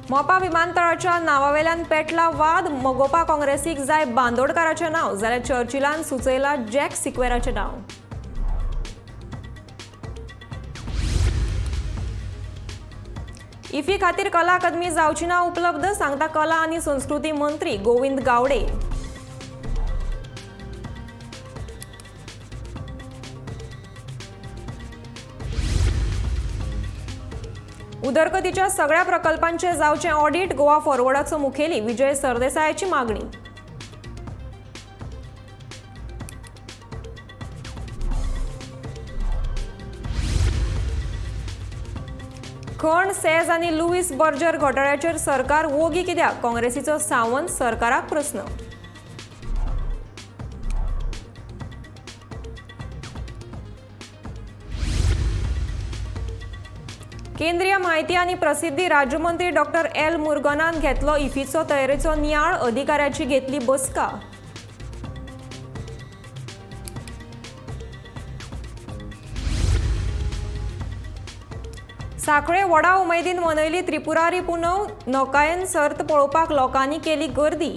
मोपा विमानतळाच्या नांवावेल्यान पेटला वाद. मगोपा काँग्रेसीक जाय बांदोडकाराचें नांव, जाल्यार चर्चिलान सुचयला जॅक सिक्वेराचें नांव. इफी खातीर कला अकादमी जावची ना उपलब्ध, सांगता कला आनी संस्कृती मंत्री गोविंद गावडे. उदरगतीच्या सगळ्या प्रकल्पांचे जावचें ऑडिट, गोवा फॉरवर्डाचो मुखेली विजय सरदेसायाची मागणी. खण, सेज आनी लुईस बर्जर घोटाळ्याचेर सरकार वोगी कित्याक? काँग्रेसीचो सावंत सरकाराक प्रस्न. केंद्रीय माहिती आनी प्रसिद्धी राज्यमंत्री डॉक्टर एल मुर्गनान घेतलो इफीचो तयारेचो नियाळ, अधिकाऱ्याची घेतली बसका. सांखळे व्हडा उमेदीन मनयली त्रिपुरारी पुनव, नौकायन सर्त पळोवपाक लोकांनी केली गर्दी.